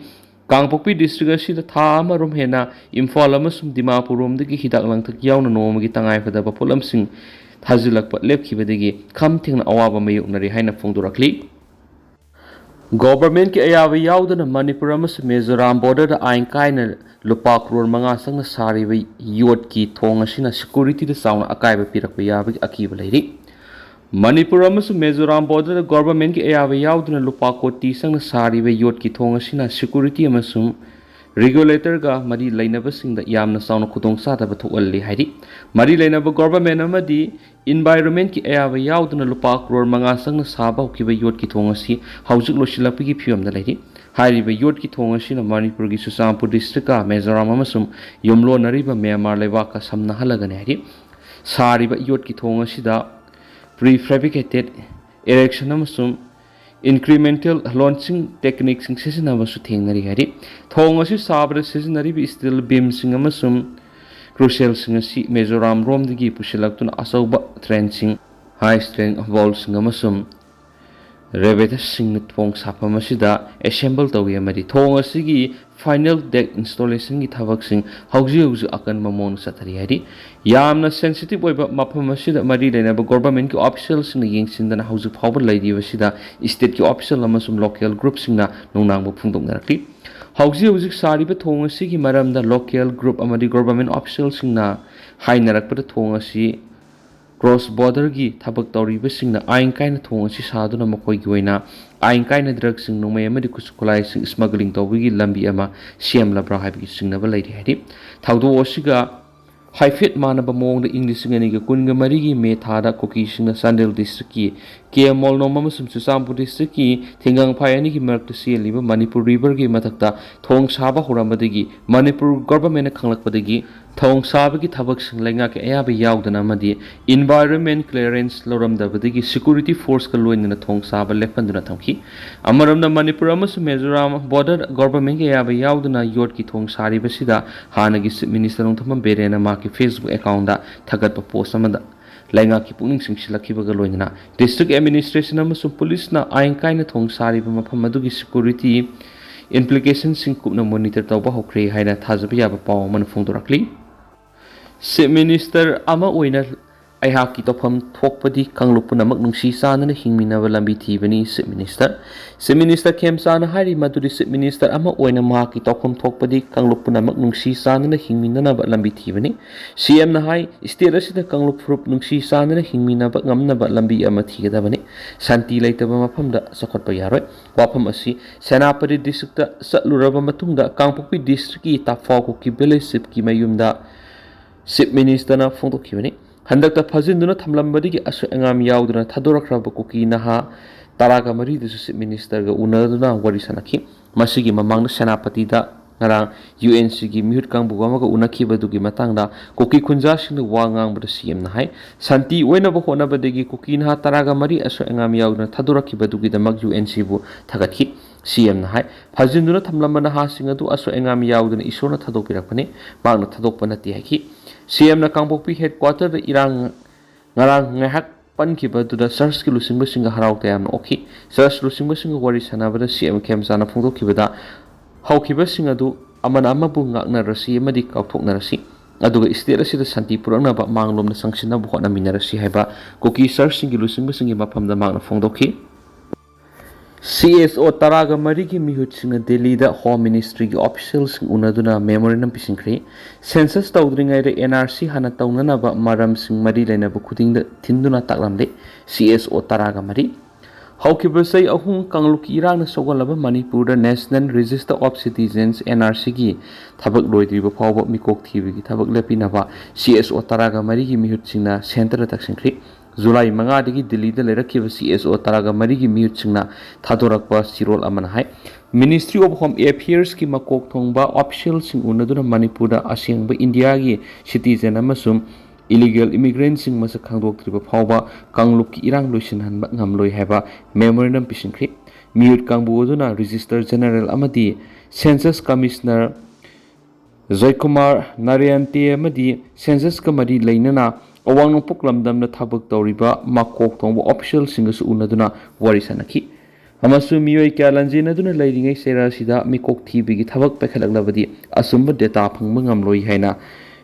ꯀꯥꯡꯄꯣꯛꯄꯤ ꯗꯤꯁꯇ꯭ꯔꯤꯛ ꯑꯁꯤꯗ ꯊꯥ ꯑꯃꯔꯣꯝ ꯍꯦꯟꯅ ꯏꯝꯐꯥꯜ ꯑꯃꯁꯨꯡ ꯗꯤꯃꯥꯄꯨꯔ ꯔꯣꯝꯗꯒꯤ ꯍꯤꯗꯥꯛ ꯂꯥꯡꯊꯛ ꯌꯥꯎꯅ ꯅꯣꯡꯃꯒꯤ ꯇꯉꯥꯏꯐꯗꯕ ꯄꯣꯠꯂꯝꯁꯤꯡ ꯊꯥꯖꯤꯜꯂꯛꯄ ꯂꯦꯞꯈꯤꯕꯗꯒꯤ ꯈꯝ ꯊꯦꯡꯅ ꯑꯋꯥꯕ ꯃꯥꯌꯣꯛꯅꯔꯤ ꯍꯥꯏꯅ ꯐꯣꯡꯗꯣꯔꯛꯂꯤ꯫ ꯒꯣꯚꯔꯟꯃꯦꯟꯠꯀꯤ ꯑꯌꯥꯕ ꯌꯥꯎꯗꯅ ꯃꯅꯤꯄꯨꯔ ꯑꯃꯁꯨꯡ ꯃꯤꯖꯣꯔꯥꯝ ꯕꯣꯔꯗꯔꯗ ꯑꯥꯏꯟ ꯀꯥꯏꯅ ꯂꯨꯄꯥ ꯀ꯭ꯔꯣꯔ ꯃꯉꯥ ꯆꯪꯅ ꯁꯥꯔꯤꯕ ꯌꯣꯠꯀꯤ ꯊꯣꯡ ꯑꯁꯤꯅ ꯁꯦꯀ꯭ꯌꯨꯔꯤꯇꯤꯗ ꯆꯥꯎꯅ ꯑꯀꯥꯏꯕ ꯄꯤꯔꯛꯄ ꯌꯥꯕꯒꯤ ꯑꯀꯤꯕ ꯂꯩꯔꯤ꯫ ꯃꯅꯤꯄꯨꯔ ꯑꯃꯁꯨꯡ ꯃꯤꯖꯣꯔꯥꯝ ꯕꯣꯔꯗꯔꯗ ꯒꯣꯚꯔꯟꯃꯦꯟꯠꯀꯤ ꯑꯌꯥꯕ ꯌꯥꯎꯗꯅ ꯂꯨꯄꯥ ꯀꯣꯇꯤ ꯆꯪꯅ ꯁꯥꯔꯤꯕ ꯌꯣꯠꯀꯤ ꯊꯣꯡ ꯑꯁꯤꯅ ꯁꯦꯀ꯭ꯌꯨꯔꯤꯇꯤ ꯑꯃꯁꯨꯡ ꯔꯤꯒꯨꯂꯦꯇꯔꯒ ꯃꯔꯤ ꯂꯩꯅꯕꯁꯤꯡꯗ ꯌꯥꯝꯅ ꯆꯥꯎꯅ ꯈꯨꯗꯣꯡꯆꯥꯗꯕ ꯊꯣꯛꯍꯜꯂꯤ ꯍꯥꯏꯔꯤ꯫ ꯃꯔꯤ ꯂꯩꯅꯕ ꯒꯣꯚꯔꯟꯃꯦꯟꯠ ꯑꯃꯗꯤ ꯏꯟꯚꯥꯏꯔꯣꯟꯃꯦꯟꯠꯀꯤ ꯑꯌꯥꯕ ꯌꯥꯎꯗꯅ ꯂꯨꯄꯥ ꯀ꯭ꯔꯣꯔ ꯃꯉꯥ ꯆꯪꯅ ꯁꯥꯕ ꯍꯧꯈꯤꯕ ꯌꯣꯠꯀꯤ ꯊꯣꯡ ꯑꯁꯤ ꯍꯧꯖꯤꯛ ꯂꯣꯏꯁꯤꯜꯂꯛꯄꯒꯤ ꯐꯤꯕꯝꯗ ꯂꯩꯔꯤ꯫ ꯍꯥꯏꯔꯤꯕ ꯌꯣꯠꯀꯤ ꯊꯣꯡ ꯑꯁꯤꯅ ꯃꯅꯤꯄꯨꯔꯒꯤ ꯆꯨꯔꯆꯥꯟꯄꯨꯔ ꯗꯤꯁꯇ꯭ꯔꯤꯛꯀ ꯃꯤꯖꯣꯔꯥꯝ ꯑꯃꯁꯨꯡ ꯌꯨꯝꯂꯣꯟꯅꯔꯤꯕ ꯃ꯭ꯌꯥꯟꯃꯥꯔ ꯂꯩꯕꯥꯛꯀ ꯁꯝꯅꯍꯜꯂꯒꯅꯤ ꯍꯥꯏꯔꯤ꯫ ꯁꯥꯔꯤꯕ ꯌꯣꯠꯀꯤ ꯊꯣꯡ ꯑꯁꯤꯗ ꯄ꯭ꯔꯤ ꯐꯦꯕ꯭ꯔꯤꯀꯦꯇꯦꯠ ꯏꯔꯦꯛꯁꯟ ꯑꯃꯁꯨꯡ ꯏꯟꯀ꯭ꯔꯤꯃꯦꯟꯇꯦꯜ ꯂꯣꯟꯆꯤꯡ ꯇꯦꯛꯅꯤꯛꯁꯤꯡ ꯁꯤꯖꯤꯟꯅꯕꯁꯨ ꯊꯦꯡꯅꯔꯤ ꯍꯥꯏꯔꯤ꯫ ꯊꯣꯡ ꯑꯁꯤ ꯁꯥꯕꯗ ꯁꯤꯖꯤꯟꯅꯔꯤꯕ ꯁ꯭ꯇꯤꯜ ꯕꯤꯝꯁꯤꯡ ꯑꯃꯁꯨꯡ ꯀ꯭ꯔꯨꯁꯦꯜꯁꯤꯡ ꯑꯁꯤ ꯃꯤꯖꯣꯔꯥꯝ ꯔꯣꯝꯗꯒꯤ ꯄꯨꯁꯤꯜꯂꯛꯇꯨꯅ ꯑꯆꯧꯕ ꯇ꯭ꯔꯦꯟꯁꯤꯡ, ꯍꯥꯏ ꯁ꯭ꯇ꯭ꯔꯦꯡ ꯕꯣꯜꯁꯤꯡ ꯑꯃꯁꯨꯡ ꯔꯦꯕꯦꯇꯁꯁꯤꯡꯅ ꯊꯣꯡ ꯁꯥꯐꯝ ꯑꯁꯤꯗ ꯑꯦꯁꯦꯝꯕꯜ ꯇꯧꯏ ꯑꯃꯗꯤ ꯊꯣꯡ ꯑꯁꯤꯒꯤ ꯐꯥꯏꯅꯦꯜ ꯗꯦꯛ ꯏꯟꯁꯇꯣꯂꯦꯁꯟꯒꯤ ꯊꯕꯛꯁꯤꯡ ꯍꯧꯖꯤꯛ ꯍꯧꯖꯤꯛ ꯑꯀꯟꯕ ꯃꯑꯣꯡꯗ ꯆꯠꯊꯔꯤ ꯍꯥꯏꯔꯤ꯫ ꯌꯥꯝꯅ ꯁꯦꯟꯁꯤꯇꯤꯚ ꯑꯣꯏꯕ ꯃꯐꯝ ꯑꯁꯤꯗ ꯃꯔꯤ ꯂꯩꯅꯕ ꯒꯣꯚꯔꯟꯃꯦꯟꯠꯀꯤ ꯑꯣꯐꯤꯁꯤꯌꯦꯜꯁꯤꯡꯅ ꯌꯦꯡꯁꯤꯟꯗꯅ ꯍꯧꯖꯤꯛ ꯐꯥꯎꯕ ꯂꯩꯔꯤꯕꯁꯤꯗ ꯁ꯭ꯇꯦꯠꯀꯤ ꯑꯣꯐꯤꯁꯤꯌꯦꯜ ꯑꯃꯁꯨꯡ ꯂꯣꯀꯦꯜ ꯒ꯭ꯔꯨꯞꯁꯤꯡꯅ ꯅꯨꯡꯅꯥꯡꯕ ꯐꯣꯡꯗꯣꯛꯅꯔꯛꯂꯤ꯫ ꯍꯧꯖꯤꯛ ꯍꯧꯖꯤꯛ ꯁꯥꯔꯤꯕ ꯊꯣꯡ ꯑꯁꯤꯒꯤ ꯃꯔꯝꯗ ꯂꯣꯀꯦꯜ ꯒ꯭ꯔꯨꯞ ꯑꯃꯗꯤ ꯒꯣꯚꯔꯟꯃꯦꯟꯠ ꯑꯣꯐꯤꯁꯤꯌꯦꯜꯁꯤꯡꯅ ꯍꯥꯏꯅꯔꯛꯄꯗ ꯊꯣꯡ ꯑꯁꯤ ꯀ꯭ꯔꯣꯁ ꯕꯣꯔꯗꯔꯒꯤ ꯊꯕꯛ ꯇꯧꯔꯤꯕꯁꯤꯡꯅ ꯑꯥꯏꯟ ꯀꯥꯏꯅ ꯊꯣꯡ ꯑꯁꯤ ꯁꯥꯗꯨꯅ ꯃꯈꯣꯏꯒꯤ ꯑꯣꯏꯅ ꯑꯥꯏꯟ ꯀꯥꯏꯅ ꯗ꯭ꯔꯒꯁꯤꯡ, ꯅꯣꯡꯃꯩ ꯑꯃꯗꯤ ꯈꯨꯠꯁꯨ ꯈꯨꯠꯂꯥꯏꯁꯤꯡ ꯁ꯭ꯃꯒ꯭ꯂꯤꯡ ꯇꯧꯕꯒꯤ ꯂꯝꯕꯤ ꯑꯃ ꯁꯦꯝꯂꯕ꯭ꯔꯥ ꯍꯥꯏꯕꯒꯤ ꯆꯤꯡꯅꯕ ꯂꯩꯔꯤ ꯍꯥꯏꯔꯤ꯫ ꯊꯧꯗꯣꯛ ꯑꯁꯤꯒ ꯍꯥꯏꯐꯦꯠ ꯃꯥꯟꯅꯕ ꯃꯑꯣꯡꯗ ꯏꯪ ꯂꯤꯁꯤꯡ ꯑꯅꯤꯒ ꯀꯨꯟꯒ ꯃꯔꯤꯒꯤ ꯃꯦ ꯊꯥꯗ ꯀꯨꯀꯤꯁꯤꯡꯅ ꯆꯥꯟꯗꯦꯜ ꯗꯤꯁꯇ꯭ꯔꯤꯛꯀꯤ ꯀꯦ ꯃꯣꯜꯅꯣꯝ ꯑꯃꯁꯨꯡ ꯆꯨꯔꯆꯥꯟꯄꯨꯔ ꯗꯤꯁꯇ꯭ꯔꯤꯛꯀꯤ ꯊꯤꯡꯒꯪꯐꯥꯏ ꯑꯅꯤꯒꯤ ꯃꯔꯛꯇ ꯆꯦꯜꯂꯤꯕ ꯃꯅꯤꯄꯨꯔ ꯔꯤꯚꯔꯒꯤ ꯃꯊꯛꯇ ꯊꯣꯡ ꯁꯥꯕ ꯍꯧꯔꯝꯕꯗꯒꯤ ꯃꯅꯤꯄꯨꯔ ꯒꯣꯚꯔꯟꯃꯦꯟꯠꯅ ꯈꯪꯂꯛꯄꯗꯒꯤ ꯊꯣꯡ ꯁꯥꯕꯒꯤ ꯊꯕꯛꯁꯤꯡ ꯂꯩꯉꯥꯛꯀꯤ ꯑꯌꯥꯕ ꯌꯥꯎꯗꯅ ꯑꯃꯗꯤ environment clearance ꯂꯧꯔꯝꯗꯕꯗꯒꯤ security forceꯀ ꯂꯣꯏꯅꯅ ꯊꯣꯡ ꯁꯥꯕ ꯂꯦꯞꯍꯟꯗꯨꯅ ꯊꯝꯈꯤ꯫ ꯑꯃꯔꯣꯝꯗ ꯃꯅꯤꯄꯨꯔ ꯑꯃꯁꯨꯡ ꯃꯤꯖꯣꯔꯥꯝ border ꯒꯣꯚꯔꯟꯃꯦꯟꯠꯀꯤ ꯑꯌꯥꯕ ꯌꯥꯎꯗꯅ ꯌꯣꯠꯀꯤ ꯊꯣꯡ ꯁꯥꯔꯤꯕꯁꯤꯗ ꯍꯥꯟꯅꯒꯤ Chief Minister ꯅꯣꯡꯊꯣꯝꯕꯝ ꯕꯤꯔꯦꯟꯅ ꯃꯍꯥꯛꯀꯤ Facebook accountꯇ ꯊꯥꯒꯠꯄ post ꯑꯃꯗ ꯂꯩꯉꯥꯛꯀꯤ ꯄꯨꯛꯅꯤꯡ ꯆꯤꯡꯁꯤꯜꯂꯛꯈꯤꯕꯒ ꯂꯣꯏꯅꯅ district administration ꯑꯃꯁꯨꯡ ꯄꯨꯂꯤꯁꯅ ꯑꯥꯏꯟ ꯀꯥꯏꯅ ꯊꯣꯡ ꯁꯥꯔꯤꯕ ꯃꯐꯝ ꯑꯗꯨꯒꯤ security implicationꯁꯤꯡ ꯀꯨꯞꯅ monitor ꯇꯧꯕ ꯍꯧꯈ꯭ꯔꯦ ꯍꯥꯏꯅ ꯊꯥꯖꯕ ꯌꯥꯕ ꯄꯥꯎ ꯑꯃꯅ ꯐꯣꯡꯗꯣꯔꯛꯂꯤ꯫ Chief Minister ꯑꯃ ꯑꯣꯏꯅ ꯑꯩꯍꯥꯛꯀꯤ ꯇꯧꯐꯝ ꯊꯣꯛꯄꯗꯤ ꯀꯥꯡꯂꯨꯞ ꯄꯨꯝꯅꯃꯛ ꯅꯨꯡꯁꯤ ꯆꯥꯟꯅꯅ ꯍꯤꯡꯃꯤꯟꯅꯕ ꯂꯝꯕꯤ ꯊꯤꯕꯅꯤ꯫ Chief Minister, Chief Minister ꯈꯦꯝꯆꯥꯟꯅ ꯍꯥꯏꯔꯤ ꯃꯗꯨꯗꯤ Chief Minister ꯑꯃ ꯑꯣꯏꯅ ꯃꯍꯥꯛꯀꯤ ꯇꯧꯐꯝ ꯊꯣꯛꯄꯗꯤ ꯀꯥꯡꯂꯨꯞ ꯄꯨꯝꯅꯃꯛ ꯅꯨꯡꯁꯤ ꯆꯥꯟꯅꯅ ꯍꯤꯡꯃꯤꯟꯅꯅꯕ ꯂꯝꯕꯤ ꯊꯤꯕꯅꯤ꯫ CMꯅ ꯍꯥꯏ, state ꯑꯁꯤꯗ ꯀꯥꯡꯂꯨꯞ ꯐꯨꯔꯨꯞ ꯅꯨꯡꯁꯤ ꯆꯥꯟꯅꯅ ꯍꯤꯡꯃꯤꯟꯅꯕ ꯉꯝꯅꯕ ꯂꯝꯕꯤ ꯑꯃ ꯊꯤꯒꯗꯕꯅꯤ꯫ ꯁꯥꯟꯇꯤ ꯂꯩꯇꯕ ꯃꯐꯝꯗ ꯆꯥꯎꯈꯠꯄ ꯌꯥꯔꯣꯏ꯫ ꯋꯥꯐꯝ ꯑꯁꯤ ꯁꯦꯅꯥꯄꯇꯤ districtꯇ ꯆꯠꯂꯨꯔꯕ ꯃꯇꯨꯡꯗ ꯀꯥꯡꯄꯣꯛꯄꯤ districtꯀꯤ ꯇꯥꯐꯥꯎ ꯀꯨꯀꯤ village chiefꯀꯤ ꯃꯌꯨꯝꯗ Chief Ministerꯅ ꯐꯣꯡꯗꯣꯛꯈꯤꯕꯅꯤ꯫ ꯍꯟꯗꯛꯇ ꯐꯥꯖꯤꯟꯗꯨꯅ ꯊꯝꯂꯝꯕꯗꯒꯤ ꯑꯁꯣꯏ ꯑꯉꯥꯝ ꯌꯥꯎꯗꯅ ꯊꯥꯗꯣꯔꯛꯈ꯭ꯔꯕ ꯀꯨꯀꯤ ꯅꯍꯥ ꯇꯔꯥꯒ ꯃꯔꯤꯗꯨꯁꯨ Chief Ministerꯒ ꯎꯅꯗꯨꯅ ꯋꯥꯔꯤ ꯁꯥꯟꯅꯈꯤ꯫ ꯃꯁꯤꯒꯤ ꯃꯃꯥꯡꯗ ꯁꯦꯅꯥꯄꯇꯤꯗ ꯉꯔꯥꯡ UNCꯒꯤ ꯃꯤꯍꯨꯠ ꯀꯥꯡꯕꯨ ꯑꯃꯒ ꯎꯅꯈꯤꯕꯗꯨꯒꯤ ꯃꯇꯥꯡꯗ ꯀꯨꯀꯤ ꯈꯨꯟꯖꯥꯁꯤꯡꯅ ꯋꯥ ꯉꯥꯡꯕꯗ CMꯅ ꯍꯥꯏ, ꯁꯥꯟꯇꯤ ꯑꯣꯏꯅꯕ ꯍꯣꯠꯅꯕꯗꯒꯤ ꯀꯨꯀꯤ ꯅꯍꯥ ꯇꯔꯥꯒ ꯃꯔꯤ ꯑꯁꯣꯏ ꯑꯉꯥꯝ ꯌꯥꯎꯗꯅ ꯊꯥꯗꯣꯔꯛꯈꯤꯕꯗꯨꯒꯤꯗꯃꯛ UNCꯕꯨ ꯊꯥꯒꯠꯈꯤ꯫ CMꯅ ꯍꯥꯏ, ꯐꯥꯖꯤꯟꯗꯨꯅ ꯊꯝꯂꯝꯕ ꯅꯍꯥꯁꯤꯡ ꯑꯗꯨ ꯑꯁꯣꯏ ꯑꯉꯥꯝ ꯌꯥꯎꯗꯅ ꯏꯁꯣꯔꯅ ꯊꯥꯗꯣꯛꯄꯤꯔꯛꯄꯅꯤ, ꯃꯍꯥꯛꯅ ꯊꯥꯗꯣꯛꯄ ꯅꯠꯇꯦ ꯍꯥꯏꯈꯤ꯫ CMꯅ ꯀꯥꯡꯄꯣꯛꯄꯤ headquarterꯗ ꯏꯔꯥꯡ ꯉꯔꯥꯡ ꯉꯥꯏꯍꯥꯛ ꯄꯟꯈꯤꯕ ꯑꯗꯨꯗ churchꯀꯤ ꯂꯨꯆꯤꯡꯕꯁꯤꯡꯒ ꯍꯔꯥꯎ ꯇꯌꯥꯝꯅ ꯑꯣꯛꯈꯤ꯫ Church ꯂꯨꯆꯤꯡꯕꯁꯤꯡꯒ ꯋꯥꯔꯤ ꯁꯥꯟꯅꯕꯗ CM ꯈꯦꯝꯆꯥꯅ ꯐꯣꯡꯗꯣꯛꯈꯤꯕꯗ, ꯍꯧꯈꯤꯕꯁꯤꯡ ꯑꯗꯨ ꯑꯃꯅ ꯑꯃꯕꯨ ꯉꯥꯛꯅꯔꯁꯤ ꯑꯃꯗꯤ ꯀꯥꯎꯊꯣꯛꯅꯔꯁꯤ, ꯑꯗꯨꯒ state ꯑꯁꯤꯗ ꯁꯥꯟꯇꯤ ꯄꯨꯔꯛꯅꯕ ꯃꯥꯡꯂꯣꯝꯗ ꯆꯪꯁꯤꯟꯅꯕ ꯍꯣꯠꯅꯃꯤꯟꯅꯔꯁꯤ ꯍꯥꯏꯕ ꯀꯨꯀꯤ churchꯁꯤꯡꯒꯤ ꯂꯨꯆꯤꯡꯕꯁꯤꯡꯒꯤ ꯃꯐꯝꯗ ꯃꯍꯥꯛꯅ ꯐꯣꯡꯗꯣꯛꯈꯤ꯫ CSO ꯇꯔꯥꯒ ꯃꯔꯤꯒꯤ ꯃꯤꯍꯨꯠꯁꯤꯡꯅ ꯗꯦꯜꯂꯤꯗ Home Ministryꯒꯤ officialꯁꯤꯡ ꯎꯅꯗꯨꯅ memorandum ꯄꯤꯁꯤꯟꯈ꯭ꯔꯦ꯫ Census ꯇꯧꯗ꯭ꯔꯤꯉꯩꯗ NRC ꯍꯥꯟꯅ ꯇꯧꯅꯅꯕ ꯃꯔꯝꯁꯤꯡ ꯃꯔꯤ ꯂꯩꯅꯕ ꯈꯨꯗꯤꯡꯗ ꯊꯤꯟꯗꯨꯅ ꯇꯥꯛꯂꯝꯂꯦ꯫ CSO ꯇꯔꯥꯒ ꯃꯔꯤ꯫ ꯍꯧꯈꯤꯕ ꯆꯍꯤ ꯑꯍꯨꯝ ꯀꯥꯡꯂꯨꯞꯀꯤ ꯏꯔꯥꯡꯅ ꯁꯣꯛꯍꯜꯂꯕ ꯃꯅꯤꯄꯨꯔꯗ National Register of Citizens, NRCꯒꯤ ꯊꯕꯛ ꯂꯣꯏꯗ꯭ꯔꯤꯕ ꯐꯥꯎꯕ ꯃꯤꯀꯣꯛ ꯊꯤꯕꯒꯤ ꯊꯕꯛ ꯂꯦꯞꯄꯤꯅꯕ CSO ꯇꯔꯥꯒ ꯃꯔꯤꯒꯤ ꯃꯤꯍꯨꯠꯁꯤꯡꯅ centreꯗ ꯇꯛꯁꯤꯟꯈ꯭ꯔꯤ꯫ ꯖꯨꯂꯥꯏ ꯃꯉꯥꯗꯒꯤ ꯗꯤꯜꯂꯤꯗ ꯂꯩꯔꯛꯈꯤꯕ CSO ꯇꯔꯥꯒ ꯃꯔꯤꯒꯤ ꯃꯤꯍꯨꯠꯁꯤꯡꯅ ꯊꯥꯗꯣꯔꯛꯄ ꯆꯤꯔꯣꯜ ꯑꯃꯅ ꯍꯥꯏ, Ministry of Home Affairsꯀꯤ ꯃꯀꯣꯛ ꯊꯣꯡꯕ officialꯁꯤꯡ ꯎꯅꯗꯨꯅ ꯃꯅꯤꯄꯨꯔꯗ ꯑꯁꯦꯡꯕ ꯏꯟꯗꯤꯌꯥꯒꯤ citizen ꯑꯃꯁꯨꯡ illegal immigrantꯁꯤꯡ ꯃꯁꯛ ꯈꯪꯗꯣꯛꯇ꯭ꯔꯤꯕ ꯐꯥꯎꯕ ꯀꯥꯡꯂꯨꯞꯀꯤ ꯏꯔꯥꯡ ꯂꯣꯏꯁꯤꯟꯍꯟꯕ ꯉꯝꯂꯣꯏ ꯍꯥꯏꯕ memorandum ꯄꯤꯁꯤꯟꯈ꯭ꯔꯤ꯫ ꯃꯤꯍꯨꯠ ꯀꯥꯡꯕꯨ ꯑꯗꯨꯅ Registrar General ꯑꯃꯗꯤ Census Commissioner ꯖꯣꯏꯀꯨꯃꯥꯔ ꯅꯥꯔꯦꯟꯇꯦ ꯑꯃꯗꯤ censusꯀ ꯃꯔꯤ ꯂꯩꯅꯅ ꯑꯋꯥꯡ ꯅꯣꯡꯄꯣꯛ ꯂꯝꯗꯝꯗ ꯊꯕꯛ ꯇꯧꯔꯤꯕ ꯃꯀꯣꯛ ꯊꯣꯡꯕ officialꯁꯤꯡꯒꯁꯨ ꯎꯅꯗꯨꯅ ꯋꯥꯔꯤ ꯁꯥꯅꯈꯤ꯫ ꯑꯃꯁꯨꯡ ꯃꯤꯑꯣꯏ ꯀꯌꯥ ꯂꯥꯟꯖꯦꯟꯅꯗꯨꯅ ꯂꯩꯔꯤꯉꯩ ꯆꯩꯔꯥ ꯑꯁꯤꯗ ꯃꯤꯀꯣꯛ ꯊꯤꯕꯒꯤ ꯊꯕꯛ ꯄꯥꯏꯈꯠꯂꯛꯂꯕꯗꯤ ꯑꯆꯨꯝꯕ data ꯐꯪꯕ ꯉꯝꯂꯣꯏ ꯍꯥꯏꯅ,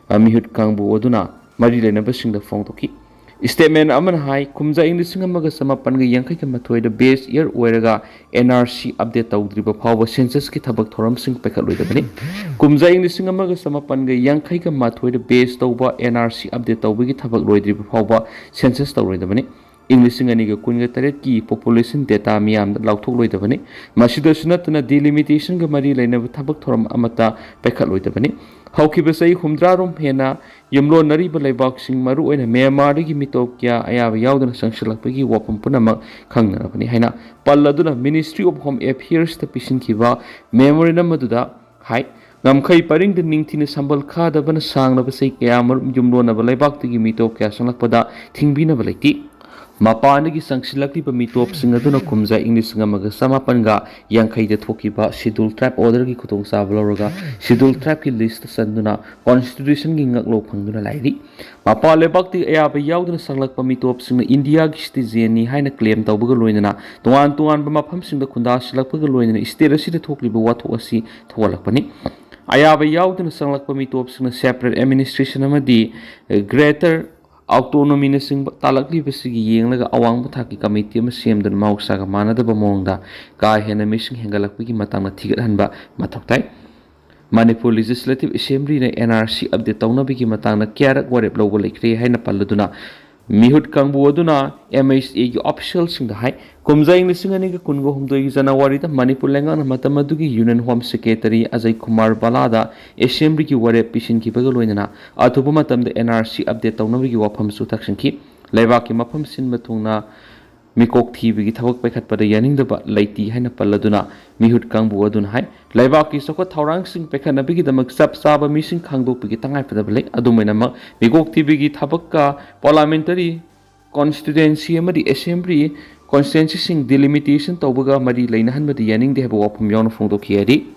ꯑ, ꯃꯤꯍꯨꯠ ꯀꯥꯡꯕꯨ ꯑꯗꯨꯅ ꯃꯔꯤ ꯂꯩꯅꯕꯁꯤꯡꯗ ꯐꯣꯡꯗꯣꯛꯈꯤ꯫ Statement ꯑꯃꯅ ꯍꯥꯏ, ꯀꯨꯝꯖꯥ ꯏꯪ ꯂꯤꯁꯤꯡ ꯑꯃꯒ ꯆꯃꯥꯄꯟꯒ ꯌꯥꯡꯈꯩꯒ ꯃꯥꯊꯣꯏꯗ base year ꯑꯣꯏꯔꯒ NRC update ꯇꯧꯗ꯭ꯔꯤꯕ ꯐꯥꯎꯕ censusꯀꯤ ꯊꯕꯛ ꯊꯧꯔꯝꯁꯤꯡ ꯄꯥꯏꯈꯠꯂꯣꯏꯗꯕꯅꯤ꯫ ꯀꯨꯝꯖꯥ ꯏꯪ ꯂꯤꯁꯤꯡ ꯑꯃꯒ ꯆꯃꯥꯄꯟꯒ ꯌꯥꯡꯈꯩꯒ ꯃꯥꯊꯣꯏꯗ base ꯇꯧꯕ NRC update ꯇꯧꯕꯒꯤ ꯊꯕꯛ ꯂꯣꯏꯗ꯭ꯔꯤꯕ ꯐꯥꯎꯕ census ꯇꯧꯔꯣꯏꯗꯕꯅꯤ꯫ ꯏꯪ ꯂꯤꯁꯤꯡ ꯑꯅꯤꯒ ꯀꯨꯟꯒ ꯇꯔꯦꯠꯀꯤ population data ꯃꯤꯌꯥꯝꯗ ꯂꯥꯎꯊꯣꯛꯂꯣꯏꯗꯕꯅꯤ꯫ ꯃꯁꯤꯗꯁꯨ ꯅꯠꯇꯅ delimitationꯒ ꯃꯔꯤ ꯂꯩꯅꯕ ꯊꯕꯛ ꯊꯧꯔꯝ ꯑꯃꯠꯇ ꯄꯥꯏꯈꯠꯂꯣꯏꯗꯕꯅꯤ꯫ ꯍꯧꯈꯤꯕ ꯆꯍꯤ ꯍꯨꯝꯗ꯭ꯔꯥꯔꯣꯝ ꯍꯦꯟꯅ ꯌꯨꯝꯂꯣꯟꯅꯔꯤꯕ ꯂꯩꯕꯥꯛꯁꯤꯡ, ꯃꯔꯨꯑꯣꯏꯅ ꯃ꯭ꯌꯥꯟꯃꯥꯔꯗꯒꯤ ꯃꯤꯇꯣꯞ ꯀꯌꯥ ꯑꯌꯥꯕ ꯌꯥꯎꯗꯅ ꯆꯪꯁꯤꯜꯂꯛꯄꯒꯤ ꯋꯥꯐꯝ ꯄꯨꯝꯅꯃꯛ ꯈꯪꯅꯔꯕꯅꯤ ꯍꯥꯏꯅ ꯄꯜꯂꯗꯨꯅ Ministry of Home Affairsꯇ ꯄꯤꯁꯤꯟꯈꯤꯕ memorandum ꯑꯗꯨꯗ ꯍꯥꯏ, ꯉꯝꯈꯩ ꯄꯔꯤꯡꯗ ꯅꯤꯡꯊꯤꯅ ꯁꯝꯕꯜ ꯈꯥꯗꯕꯅ ꯁꯥꯡꯂꯕ ꯆꯍꯤ ꯀꯌꯥꯃꯔꯨꯝ ꯌꯨꯝꯂꯣꯟꯅꯕ ꯂꯩꯕꯥꯛꯇꯒꯤ ꯃꯤꯇꯣꯞ ꯀꯌꯥ ꯆꯪꯂꯛꯄꯗ ꯊꯤꯡꯕꯤꯅꯕ ꯂꯩꯇꯦ꯫ ꯃꯄꯥꯟꯗꯒꯤ ꯆꯪꯁꯤꯜꯂꯛꯂꯤꯕ ꯃꯤꯇꯣꯞꯁꯤꯡ ꯑꯗꯨꯅ ꯀꯨꯝꯖꯥ ꯏꯪ ꯂꯤꯁꯤꯡ ꯑꯃꯒ ꯆꯃꯥꯄꯟꯒ ꯌꯥꯡꯈꯩꯗ ꯊꯣꯛꯈꯤꯕ Scheduled Tribe Orderꯒꯤ ꯈꯨꯗꯣꯡꯆꯥꯕ ꯂꯧꯔꯒ Scheduled Tribeꯀꯤ listꯇ ꯆꯟꯗꯨꯅ Constitutionꯒꯤ ꯉꯛꯂꯧ ꯐꯪꯗꯨꯅ ꯂꯩꯔꯤ꯫ ꯃꯄꯥꯟ ꯂꯩꯕꯥꯛꯇꯒꯤ ꯑꯌꯥꯕ ꯌꯥꯎꯗꯅ ꯆꯪꯂꯛꯄ ꯃꯤꯇꯣꯞꯁꯤꯡꯅ ꯏꯟꯗꯤꯌꯥꯒꯤ citizenꯅꯤ ꯍꯥꯏꯅ claim ꯇꯧꯕꯒ ꯂꯣꯏꯅꯅ ꯇꯣꯉꯥꯟ ꯇꯣꯉꯥꯟꯕ ꯃꯐꯝꯁꯤꯡꯗ ꯈꯨꯟꯗꯥꯁꯤꯜꯂꯛꯄꯒ ꯂꯣꯏꯅꯅ state ꯑꯁꯤꯗ ꯊꯣꯛꯂꯤꯕ ꯋꯥꯊꯣꯛ ꯑꯁꯤ ꯊꯣꯛꯍꯜꯂꯛꯄꯅꯤ꯫ ꯑꯌꯥꯕ ꯌꯥꯎꯗꯅ ꯆꯪꯂꯛꯄ ꯃꯤꯇꯣꯞꯁꯤꯡꯅ separate administration ꯑꯃꯗꯤ greater autonomyꯅꯆꯤꯡꯕ ꯇꯥꯛꯂꯛꯂꯤꯕꯁꯤꯒꯤ ꯌꯦꯡꯂꯒ ꯑꯋꯥꯡꯕ ꯊꯥꯛꯀꯤ committee ꯑꯃ ꯁꯦꯝꯗꯨꯅ ꯃꯍꯧꯁꯥꯒ ꯃꯥꯟꯅꯗꯕ ꯃꯑꯣꯡꯗ ꯀꯥ ꯍꯦꯟꯅ ꯃꯤꯁꯤꯡ ꯍꯦꯟꯒꯠꯂꯛꯄꯒꯤ ꯃꯇꯥꯡꯗ ꯊꯤꯒꯠꯍꯟꯕ ꯃꯊꯧ ꯇꯥꯏ꯫ ꯃꯅꯤꯄꯨꯔ Legislative Assemblyꯅ NRC update ꯇꯧꯅꯕꯒꯤ ꯃꯇꯥꯡꯗ ꯀꯌꯥꯔꯛ ꯋꯥꯔꯦꯞ ꯂꯧꯕ ꯂꯩꯈ꯭ꯔꯦ ꯍꯥꯏꯅ ꯄꯜꯂꯗꯨꯅ ꯃꯤꯍꯨꯠ ꯀꯥꯡꯕꯨ ꯑꯗꯨꯅ M H A ꯒꯤ officialꯁꯤꯡꯗ ꯍꯥꯏ, ꯀꯨꯝꯖꯥ ꯏꯪ ꯂꯤꯁꯤꯡ ꯑꯅꯤꯒ ꯀꯨꯟꯒ ꯍꯨꯝꯗꯣꯏꯒꯤ ꯖꯅꯋꯥꯔꯤꯗ ꯃꯅꯤꯄꯨꯔ ꯂꯩꯉꯥꯛꯅ ꯃꯇꯝ ꯑꯗꯨꯒꯤ Union Home Secretary Ajay Kumar ꯕꯂꯥꯗ Assemblyꯒꯤ ꯋꯥꯔꯦꯞ ꯄꯤꯁꯤꯟꯈꯤꯕꯒ ꯂꯣꯏꯅꯅ ꯑꯊꯨꯕ ꯃꯇꯝꯗ N R C update ꯇꯧꯅꯕꯒꯤ ꯋꯥꯐꯝꯁꯨ ꯊꯛꯁꯤꯟꯈꯤ꯫ ꯂꯩꯕꯥꯛꯀꯤ ꯃꯐꯝ ꯁꯤꯟꯕ ꯊꯨꯡꯅ ꯃꯤꯀꯣꯛ ꯊꯤꯕꯒꯤ ꯊꯕꯛ ꯄꯥꯏꯈꯠꯄꯗ ꯌꯥꯅꯤꯡꯗꯕ ꯂꯩꯇꯦ ꯍꯥꯏꯅ ꯄꯜꯂꯗꯨꯅ ꯃꯤꯍꯨꯠ ꯀꯥꯡꯕꯨ ꯑꯗꯨꯅ ꯍꯥꯏ, ꯂꯩꯕꯥꯛꯀꯤ ꯆꯥꯎꯈꯠ ꯊꯧꯔꯥꯡꯁꯤꯡ ꯄꯥꯏꯈꯠꯅꯕꯒꯤꯗꯃꯛ ꯆꯞ ꯆꯥꯕ ꯃꯤꯁꯤꯡ ꯈꯪꯗꯣꯛꯄꯒꯤ ꯇꯉꯥꯏꯐꯗꯕ ꯂꯩ꯫ ꯑꯗꯨꯝ ꯑꯣꯏꯅꯃꯛ, ꯃꯤꯀꯣꯛ ꯊꯤꯕꯒꯤ ꯊꯕꯛꯀ parliamentary constituency ꯑꯃꯗꯤ Assembly constituencyꯁꯤꯡ delimitation ꯇꯧꯕꯒ ꯃꯔꯤ ꯂꯩꯅꯍꯟꯕꯗꯤ ꯌꯥꯅꯤꯡꯗꯦ ꯍꯥꯏꯕ ꯋꯥꯐꯝ ꯌꯥꯎꯅ ꯐꯣꯡꯗꯣꯛꯈꯤ꯫ ꯍꯥꯏꯗꯤ,